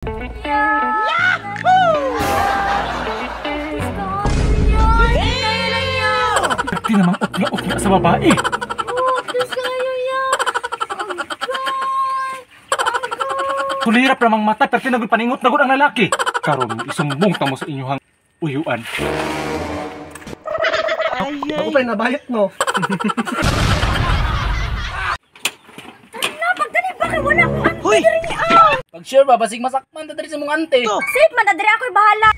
Pwede namang utla-utla sa babae. Tulirap namang mata pero tinagod paningot nagod ang lalaki. Karon isumbong ta mo sa inyong uyuan. Ako pa nabayot no. Na pagdali ba kay wala akong ante diri ah. Pag sure ba basig masakman ta diri sa mong ante. Safe man diri ako'y bahala.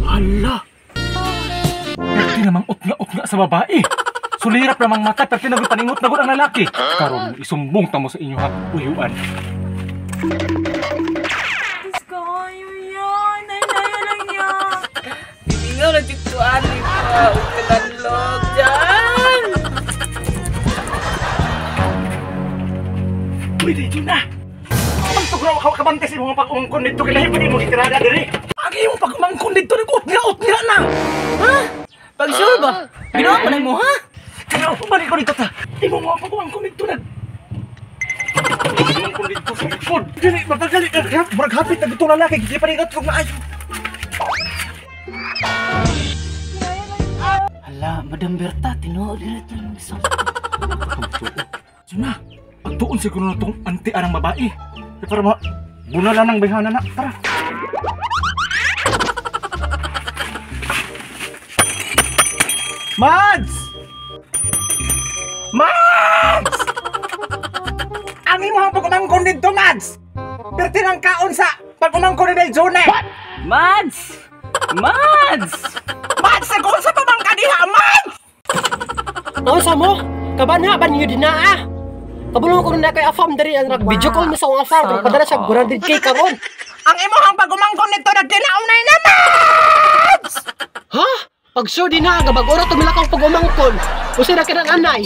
Hala! Pwede namang utla-utla sa babae. Sulirap namang mata pero tinagod paningot nagod ang lalaki. Karon isumbong ta mo sa inyong uyuan. Diyos ko, yan. Ay, lang yan. Tingaw na jud ko ani pa ug kadanlog jan. Pwede dito na. Pagtugraw ka kabante sa imong pag-umangkon dito kay lahi pa nimo gitirada diri. Ang imong pag-umangkon dito nag-utla-utla na. Ha? Pag sure ba? Ginawa mo na mo ha? Kaya balik ko dito ta. Imong mga pag-umangkon dito nag pag-umangkon dito sa likod. Dili mapagali ka murag hapit na dito lalaki gigi paningot kog maayo. Hala, Madam Berta, tinuod na ito ng isang. Suna, pagtuon siguro na tong anti arang babae. E para ma bunala ng bayhana na. Tara. Mads! Mads! Ang imong pag-umangkon dito, Mads! Perti ng kaon sa pag-umangkon ni June! Mads! Mads! Mads! Nag-unsa pa bang kadiha, Mads? Unsa mo? Kabanha ba ninyo dinaa? Kabulong ko na kay afam diri ang nag-video call mi sa akong afam. Padala siya 100K karon. Ang imong pag-umangkon dito nagdinaunay na, Mads! Ha? Pag sure dinaa nga bag-ora tumila kang pag-umangkon. Usa na kinang anay.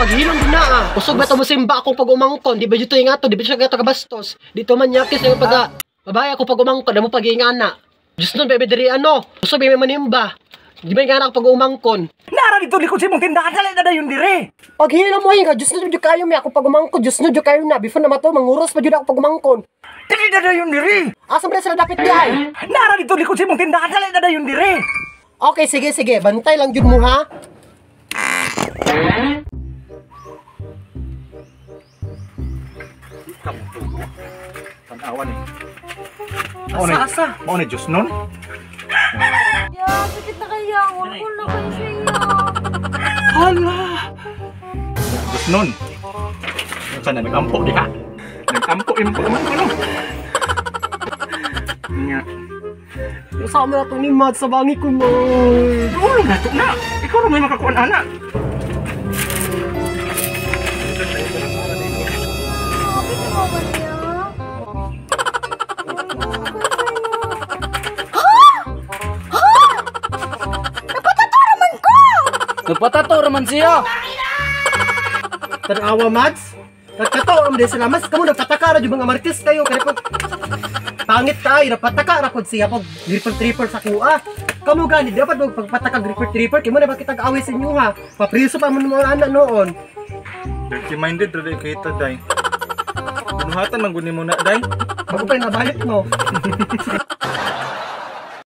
Paghilom dinaa, usog ba to mo simba akong pag-umangkon? Di ba dito yung ato, di ba siya gato kabastos? Dito man yakis yung pag babae ako pag-umangkon, amo pag-iingana. Diyos nun, bebe diri ano? Usog ba may manimba? Di ba yung anak pag-umangkon? Nara dito likod sa imong tindahan, dali na dayon dire. Paghilom mo nga, Diyos nun, kayo mi ako pag-umangkon, Diyos nun, kayo na. Before na mato, manguros pa jud ako pag-umangkon. Dili na dayon dire. Asa ba sila dapit diay? Nara dito likod sa imong tindahan, dali na dayon dire. Okay, sige, sige. Bantay lang jud mo, ha? Tanawan eh. Asa, asa? Mao ni Diyos nun? Ya, sakit na kaya. Wala ko na kayo siya. Hala! Diyos nun. Sana nag-ampo diha. Nag-ampo imong pag-umangkon no. Nga. Usa mo na itong ni Mads sa bangi ko, Mads. Ulo na to na. Ikaw ra may makakuan ana. Bakit naman niya? Nagpatato raman siya. Tanawa, Mads. Nagkatao ang sila, Mads. Kamu nagpataka ra jud mga martis kayo. Kaya pag pangit kayo, napataka ra pod siya pag gripper tripper sa kuha. Kamu gani, dapat mo pagpataka gripper tripper. Kaya mo na bakit nag-away sa inyo, ha? Papriso pa mo ng mga anak noon. Dirty minded ra day kita day. Bunuhatan man gud nimo na day. Bago pa yung nabayot, no?